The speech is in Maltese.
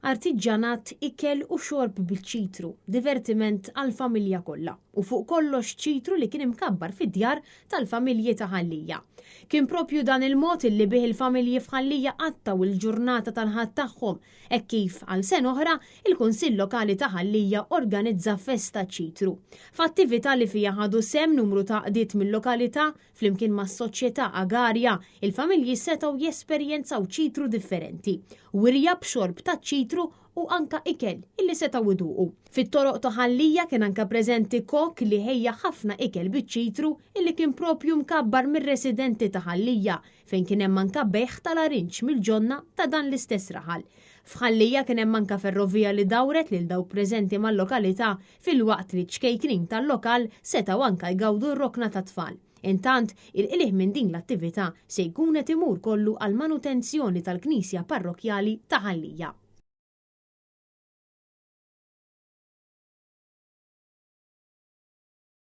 Artiġġanat, ikel u xorb biċ-ċitru, divertiment għall-familja kollha u fuq kollox ċitru li kien imkabbar fid-djar tal-familji ta' Ħal Lija. Kien propju dan il-mod illi bih il-familji f'Ħal Lija qattgħu il-ġurnata tal-Ħadd tagħhom hekk kif għal sena oħra il-Kunsill Lokali ta' Ħal Lija organizza festa ċitru. F'attività li fiha ħadu sehem numru ta' għaqdiet mil-lokalità Flimkien mas-Soċjetà Agarja, il-familji setgħu jesperjenzaw ċitru differenti, wirja b'xorb taċ-ċitru u anka ikel illi setgħu jduqu. Fit-toroq ta' Ħal Lija kien anka preżenti kok li ħejja ħafna ikel biċ-ċitru illi kien propju mkabbar mir-residenti ta' Ħal Lija fejn kien hemm anka bejgħ tal-arinġ mill-ġonna ta' dan l-istess raħal. F'Ħal Lija kien hemm anka ferrovija li dawret lil dawk preżenti mal-lokalità filwaqt li ċ-ċkejknin tal-lokal setgħu anka jgawdu r-rokna tat-tfal. Intant, il-qligħ minn din l-attività se jkun qed imur kollu għall-manutenzjoni tal-Knisja Parrokkjali ta' Ħal Lija.